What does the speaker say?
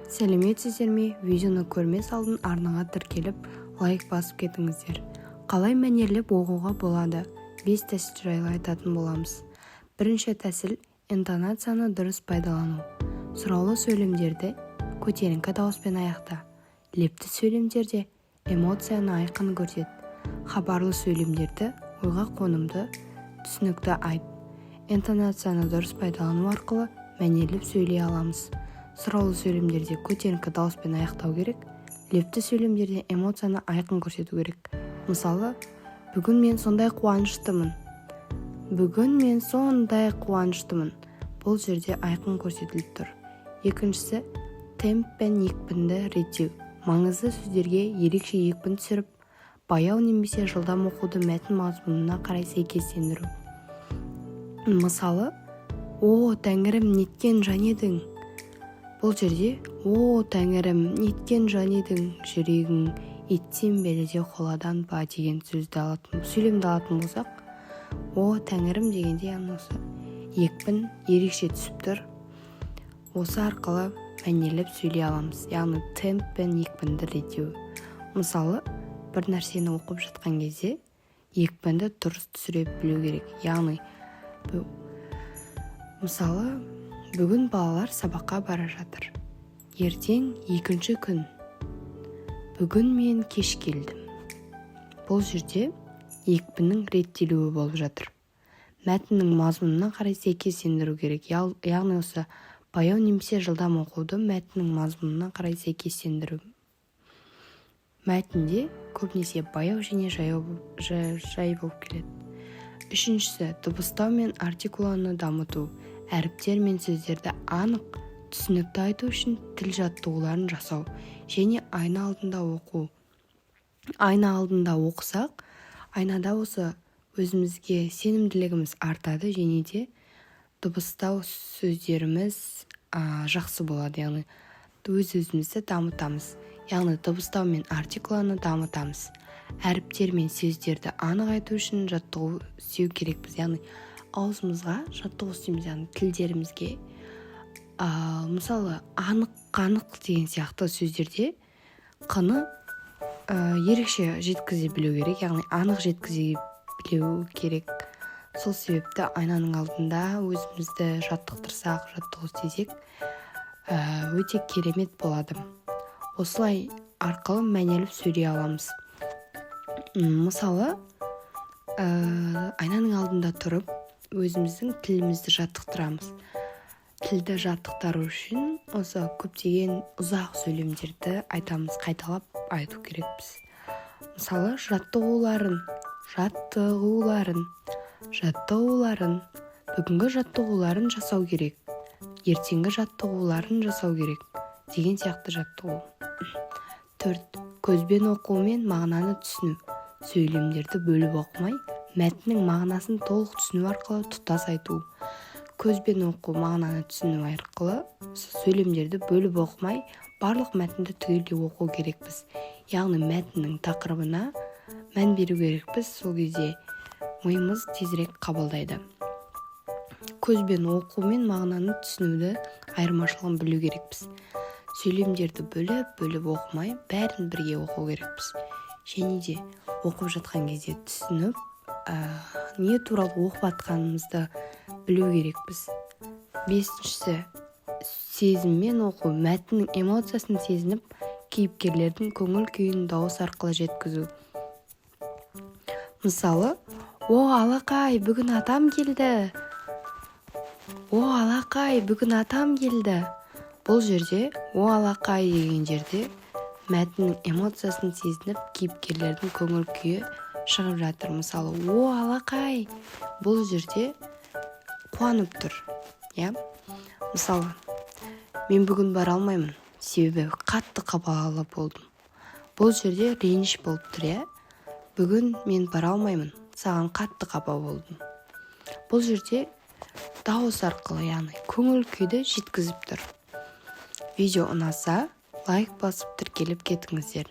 Сәлеметсіздер ме? Видеоны көрмес алдын арнаға тіркеліп, лайк басып кетіңіздер. Қалай мәнерлеп оқуға болады? Бес тәсіл жайлы айтатын боламыз. Бірінші тәсіл – интонацияны дұрыс пайдалану. Сұраулы сөйлемдерді көтеріңкі дауыспен аяқта. Лепті сөйлемдерде эмоцияны айқын көрсет. Хабарлы сөйлемдерді ойға қонымды, түсінікті айт. Интонацияны дұрыс пайдалану арқылы мәнерлеп сөйлей аламыз. Сұраулы сөйлемдерде көтеріңкі дауыспен аяқтау керек. Лепті сөйлемдерде эмоцияны айқын көрсету керек. Мысалы, «Бүгін мен сондай қуаныштымын». «Бүгін мен сондай қуаныштымын» – бұл жерде айқын көрсетіліп тұр. Екіншісі – темп пен екпінді реттеу. Маңызды сөздерге ерекше екпін түсіріп, баяу немесе жылдам оқуды мәтін мазмұнына қарай сәйкестендіру. Мысалы, «О, тәңірім, неткен жан едің?» Бұл жерде «О, тәңірім, неткен жан едің, жүрегің еттен бе, әлде қоладан ба?» деген сөзді алатын, сөйлемді алатын болсақ, «О, тәңірім» дегенде, яғни осы екпін ерекше түсіп тұр. Осы арқылы мәнерлеп сөйлей аламыз, яғни темп пен екпінді реттеу. Мысалы, бір нәрсені оқып жатқан кезде екпінді дұрыс түсіре білу керек. Яғни, мысалы, «Бүгін балалар сабаққа бара жатыр. Ертең екінші күн. Бүгін мен кеш келдім». Бұл жерде екпіннің реттелуі болып жатыр. Мәтіннің мазмұнына қарай сәйкестендіру керек, яғни осы баяу немесе жылдам оқуды мәтіннің мазмұнына қарай сәйкестендіру. Мәтінде көбінесе баяу және жаяу, жай болып келеді. Үшіншісі – дыбыстау мен артикуланы дамыту. Әріптер мен сөздерді анық, түсінікті айту үшін тіл жаттығуларын жасау және айна алдында оқу. Айна алдында оқысақ, айнада осы өзімізге сенімділігіміз артады және де дыбыстау сөздеріміз жақсы болады, яғни өз өзімізді дамытамыз, яғни дыбыстау мен артикуланы дамытамыз. Әріптер мен сөздерді анық айту үшін жаттығу істеу керекпіз, яғни аузымызға жаттығу істейміз, яғни тілдерімізге. Мысалы, анық, қанық деген сияқты сөздерде қны ерекше жеткізе білу керек, яғни анық жеткізе білу керек. Сол себепті айнаның алдында өзімізді жаттықтырсақ, жаттығу істесек, өте керемет болады. Осылай арқылы мәнерлеп сөйлей аламыз. Мысалы, айнаның алдында тұрып, өзіміздің тілімізді жаттықтырамыз. Тілді жаттықтыру үшін осы көптеген ұзақ сөйлемдерді айтамыз, қайталап айту керекпіз. Мысалы, жаттығуларын, жаттығуларын, жаттығуларын, бүгінгі жаттығуларын жасау керек, ертеңгі жаттығуларын жасау керек деген сияқты жаттығу. Төрт – көзбен оқу мен мағынаны түсіну. Сөйлемдерді бөліп оқымай, мәтіннің мағынасын толық түсіну арқылы тұтас айту. Көзбен оқу, мағынаны түсіну арқылы сөйлемдерді бөліп оқымай, барлық мәтінді түгелдей оқу керекпіз, яғни мәтіннің тақырыбына мән беру керекпіз. Сол кезде миымыз тезірек қабылдайды. Көзбен оқу мен мағынаны түсінуді айырмашылығын білу керекпіз. Сөйлемдерді бөліп бөліп оқымай, бәрін бірге оқу керекпіз және де оқып жатқан кезде түсініп, не туралы оқып жатқанымызды білу керекпіз. Бесіншісі – сезіммен оқу. Мәтіннің эмоциясын сезініп, кейіпкерлердің көңіл күйін дауыс арқылы жеткізу. Мысалы, «О, алақай, бүгін атам келді! О, алақай, бүгін атам келді!» Бұл жерде «О, алақай» деген жерде мәтіннің эмоциясын сезініп, кейіпкерлердің көңіл күйі шығып жатыр. Мысалы, «О, алақай» бұл жерде қуанып тұр, иә. Мысалы, «Мен бүгін бара алмаймын, себебі қатты қапалы болдым». Бұл жерде реніш болып тұр, иә. «Бүгін мен бара алмаймын, саған қатты қапа болдым». Бұл жерде дауыс арқылы, яғни көңіл күйді жеткізіп тұр. Видео ұнаса, лайк басып, тіркеліп кетіңіздер.